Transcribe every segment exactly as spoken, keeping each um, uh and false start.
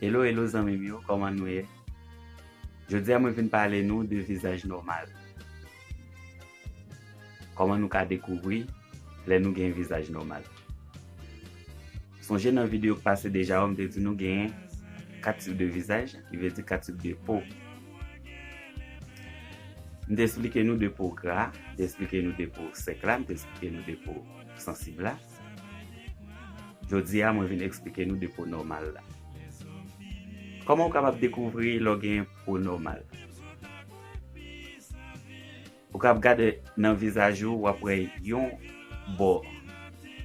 Hello, hello zanmi m yo, kòman nou ye? Jodi a mwen vin pale nou de vizaj nòmal. Kòman nou ka dekouvri lè nou gen vizaj nòmal? Sonje nan videyo k pase deja yo, m te di nou genyen kat tip de vizaj, ki vle di kat tip de po. M te esplike nou de po gra, m te esplike nou de po sèk la, m te esplike nou de po sansib la. Jodi a, mwen vin eksplike nou de po nòmal la. Kòman w kapab dekouvri lè w gen po nòmal? Ou kab gade nan vizaj ou, w ap wè yon bò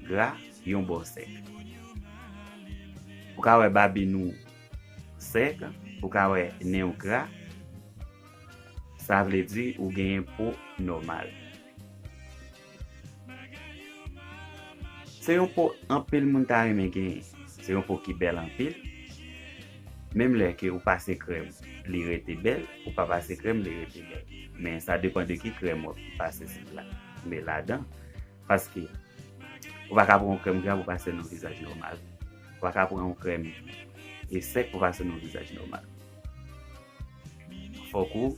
gra, yon bò sèk. Ou ka wè babin ou sèk, ou ka wè nen w gra. Sa vle di ou genyen po nòmal. Se yon po anpil moun ta renmen genyen. Se yon po ki bèl anpil. Menm lè ke ou pase krèm, li rete bèl, ou pa pase krèm, li rete bèl. Men sa depann de ki krèm w ap pase sou la, men ladan. Paske ou pa ka pran yon krèm gra pou pase nan vizaj nòmal. Ou pa ka pran yon krèm e sèk pou pase nan vizaj nòmal. Fòk ou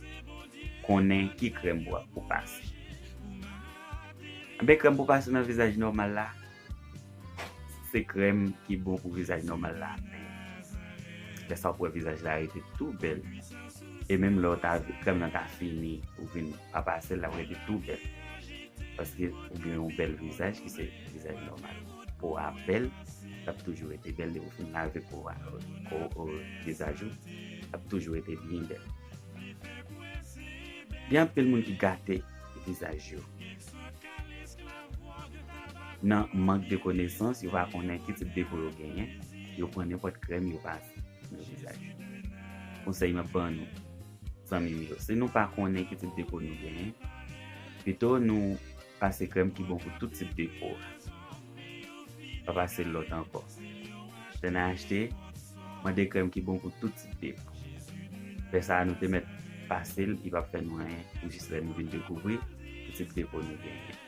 konnen ki krèm pou, pou pase. Enben, krèm pou pase nan vizaj nòmal la, se krèm ki bon pou vizaj nòmal la. Men, lè sa w ap wè vizaj la rete tou bèl. E menm lè w ta, krèm nan ta fini, ou vin pa pase l, l ap rete tou bèl. Paske ou gen yon bèl vizaj ki se vizaj nòmal. Po a bèl, l ap toujou rete bèl. Depi w fin lave po a, ko, o, vizaj ou, l ap toujou rete byen bèl. Gen anpil moun ki gate vizaj yo. Nan mank de konesans, yo pa konnen ki tip de po yo genyen, yo pran nenpòt krèm, yo pase nan vizaj yo. Konsèy m ap ban nou, zanmi m yo, si nou pa konnen ki tip de po nou genyen, pito nou pase krèm ki bon pou tout tip de po. Pa pase lòt ankò. Lè n a achte, mande krèm ki bon pou tout tip de po. Lè sa a, nou te mèt pase l, li p ap fè nou anyen pou jis lè nou vin dekouvri ki tip de po nou genyen.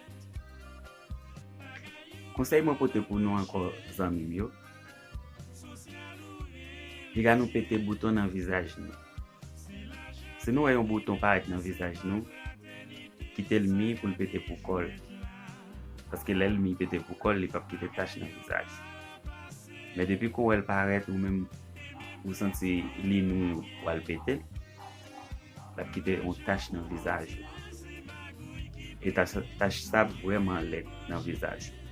Konsèy mwen pote pou nou ankò, zanmi m yo, piga nou pete bouton nan vizaj nou. Si nou wè yon bouton parèt nan vizaj nou, kite l mi pou l pete pou kò l. Paske lè l mi pete pou kò l, li p ap kite tach nan vizaj. Men depi ke w wè l parèt, ou menm ou santi li nou pral pete, l ap kite yon tach nan vizaj ou. E tach, tach sa ap vrèman lèd nan vizaj ou.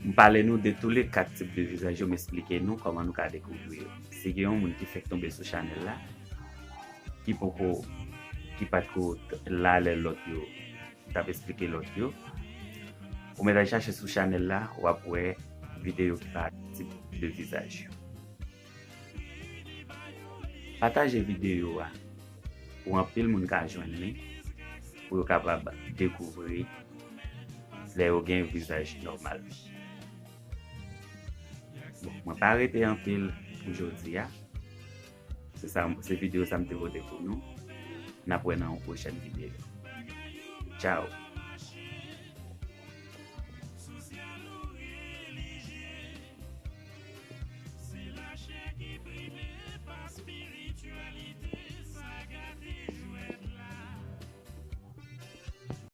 M pale nou de tou le kat tip de vizaj yo, m esplike nou kòman nou ka dekouvri yo. Si gen yon moun ki fèk tonbe sou chanèl la, ki poko, ki pa t ko la lè lòt yo t ap esplike lòt yo, ou mèt al chache sou chanèl la, w ap wè videyo ki pale tip de vizaj yo. Pataje videyo a pou anpil moun ka jwenn li, pou yo kapab dekouvri lè yo gen vizaj nòmal. Bon, mwen pa rete anpil pou jodi a. Se sa, se videyo sa m te pote pou nou. N ap wè nan yon pwochèn videyo. Tchao!